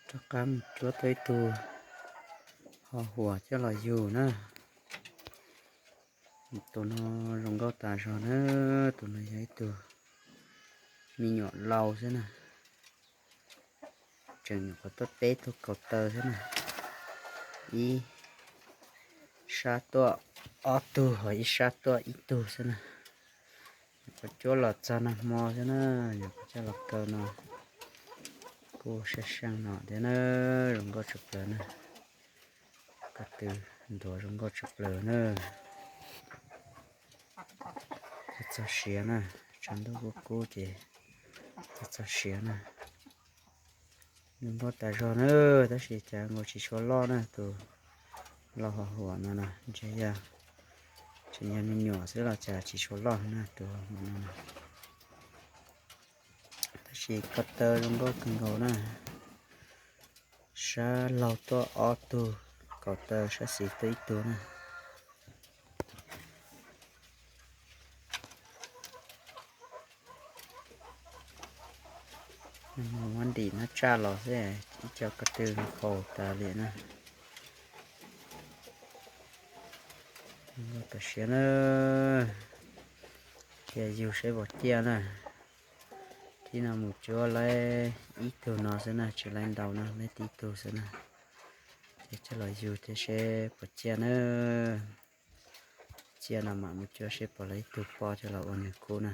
Rov qab mus cuab tau ib tug ho huam coj los yug na. Tus no zoo nkauj tas zog na, tus no yog ib tug me nyuam lau xwb na. Tseem nyuam qhuav tuaj peb tug kaus taw xwb na. Ib sab tuaj ob tug, ho ib sab tuaj ib tug xwb na. Nyuam qhuav cuab los txog nag hmo xwb na, nyuam qhuav coj los kaw no. Kuj seej seej no thiab na, zoo nkauj tshaj plaws na. Ko tw ntuav zoo nkauj tshaj plaws na. Txog siav na, tshav ntuj kub kub ces txog siav na. Zoo nkauj tas zog na, tab sis cas nkaus tsis tshua loj na, tus lau ho huam no na, ntshe yog tseem yog me nyuam xwb los cas tsis tshua loj na tus ho huam no na. Tab sis ko taw zoo nkauj kawg nkaus na. Sab laug tuaj ob tug, kaus taw sab xis tuaj ib tug na. Muab ntim nab tsaj los xwb, ib co ko tw haus tas li na. Nkauj tas siav na, cia yug saib puas ciaj na. Thib no mus cuab laib ib tug no xwb na, tsis laib ntau na, laib tib tug xwb na. Ces coj los yug thiab seb puas ciaj na. Ciaj no mam mus cuab seb puas laib ib tug poj coj los ua nws kub na.